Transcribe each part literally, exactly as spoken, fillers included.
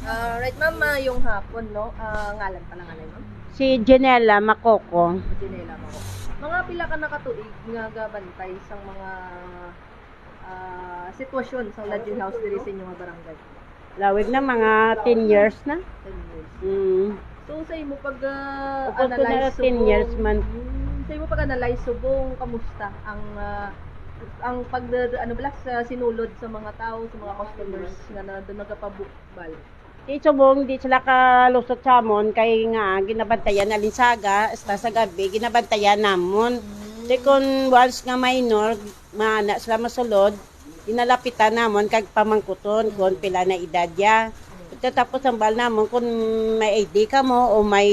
Ah, right, ma'am, maayong hapon, no? Ah, ngalan pa lang, anay, ma'am? Si Janela Makoko. Janela, ma'am. Mga pila ka na ka tuig nga gabantay sang mga ah, sitwasyon sa lodging house diri sa inyo nga barangay? Lawig na, mga ten years na. Ten years. Mm. So, sa imo pag ah, Ubos ko na analyze ten years subong- man. Mm. Sa imo pag-analyze subong, kamusta ang ah, ang pag ano bala sa sinulod sa mga tao, sa mga customers nga na, nagapabukbal? Di subong, di sila kalusot sa amon kay nga ginabantayan na linsaga, hasta sa gabi ginabantayan namon. Di kun once nga minor, maana sila masulod, ginalapitan namon kag pamangkuton kung pila na edad ya. Tapos ang bal namon kung may I D ka mo o may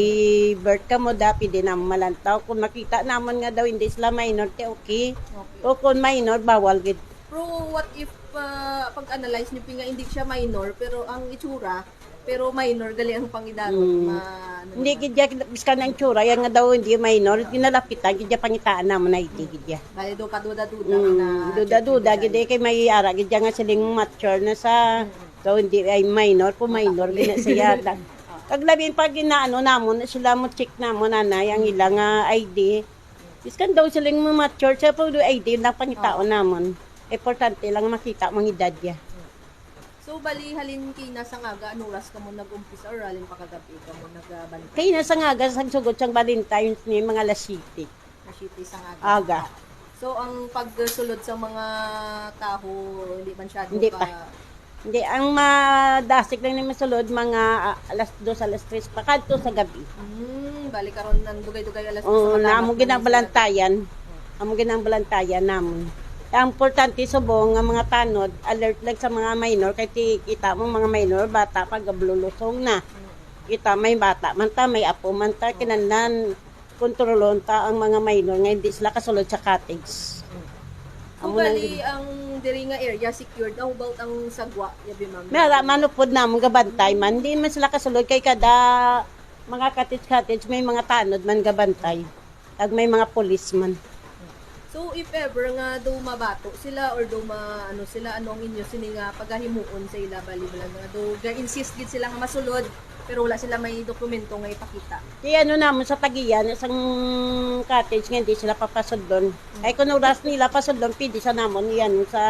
birth ka mo, da pwede namon malantaw. Kung makita namon nga daw hindi sila minor, ti okay. Okay. O kung minor, bawal gid. Pero what if ah, pag-analyze niyo nga hindi siya minor pero ang itsura pero minor gali ang pangidaron Mm. ma ano Hindi ba? gid ya, biskan ang tsura yan nga daw hindi minor, ginalapitan gid ya, pangitaan namon na hindi gid ya. Bali daw kaduda-duda Mm, na duda-duda gid eh, kay may ara gid ya nga siling mature na sa, so hindi ay minor, po minor gid na siya. Kag labi pag inaano namon na sila mo check namon anay ang ila nga I D. Biskan daw siling mo mature sa pag I D lang pangitaon namon. Importante lang makita mo ang edad ya. So bali halin kay nasa nga aga, ano oras kamo nag-umpisa or halin pa kagabi kamo nagbantay? Kay nasa nga aga, sa sugod sang Valentine's ni mga alas siyete. Alas siyete sang aga. Aga. So ang pagsulod sa mga taho hindi man siya Hindi pa. Hindi, ang madasig lang ni masulod mga ah, alas dos, alas tres pa kadto sa gabi. Hmm, bali karon nang dugay-dugay alas Oo, sa na matamat amo na ginang sila. Balantayan. Amo ginang Balantayan namon. Ang importante subong nga mga tanod, alert lang sa mga minor kay ti kita mo mga minor, bata pa gablulusong na. Kita may bata man ta, may apo man ta, kinahanglan kontrolon ta ang mga minor nga hindi sila kasulod sa cottage. So Amo na bali ang diri nga area secured. How about ang sagwa, yabi ma'am? Mara manupod namon gabantay man, hindi man sila kasulod kay kada mga cottage-cottage may mga tanod man gabantay. Kag may mga policeman. So if ever nga do mabato sila or do ma ano sila, ano ang inyo sini nga pagahimuon sa ila bali bala nga do ga-insist gid sila nga masulod pero wala sila may dokumento nga ipakita? Di ano namon sa tagiya na sang cottage nga hindi sila papasudlon. Ay kung oras nila pasudlon, pwede sa namon yan sa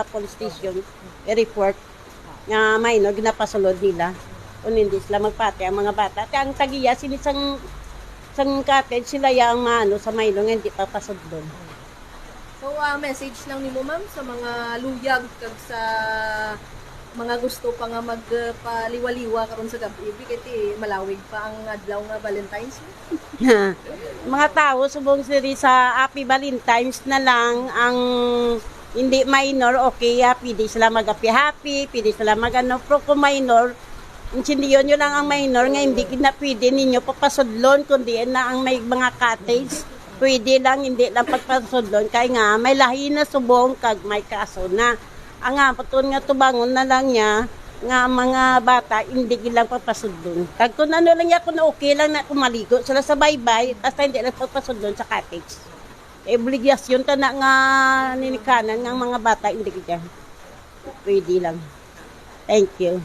police station i-report nga minor ginapasulod nila. Kung hindi sila magpati ang mga bata. Kaya ang tagiya sini sang sang cottage sila ya ang maano sa minor nga hindi papasudlon. So ah, message lang nimo ma'am sa mga luyag kag sa mga gusto pa nga magpaliwa-liwa karon sa gabi kay ti malawig pa ang adlaw nga Valentine's. Mga tao subong siri sa Happy Valentine's na lang ang hindi minor, okay, ah, pwede sila mag-happy-happy, pwede sila mag-ano, pero kung minor, intindiyon nyo lang ang minor nga hindi na pwede ninyo papasudlon, kundi na ang may mga cottage, pwede lang, hindi lang pagpasudlon, kay nga may lahi na subong kag may kaso na. Ang aton nga tubangon na lang niya, nga ang mga bata hindi gid lang papasudlon. Kag kung ano lang ya, kung okay lang na kung maligo sila sa baybay, basta hindi lang papasudlon sa cottage. Kay obligasyon ta na nga ninikanan nga ang mga bata hindi gid yan. Pwede lang. Thank you.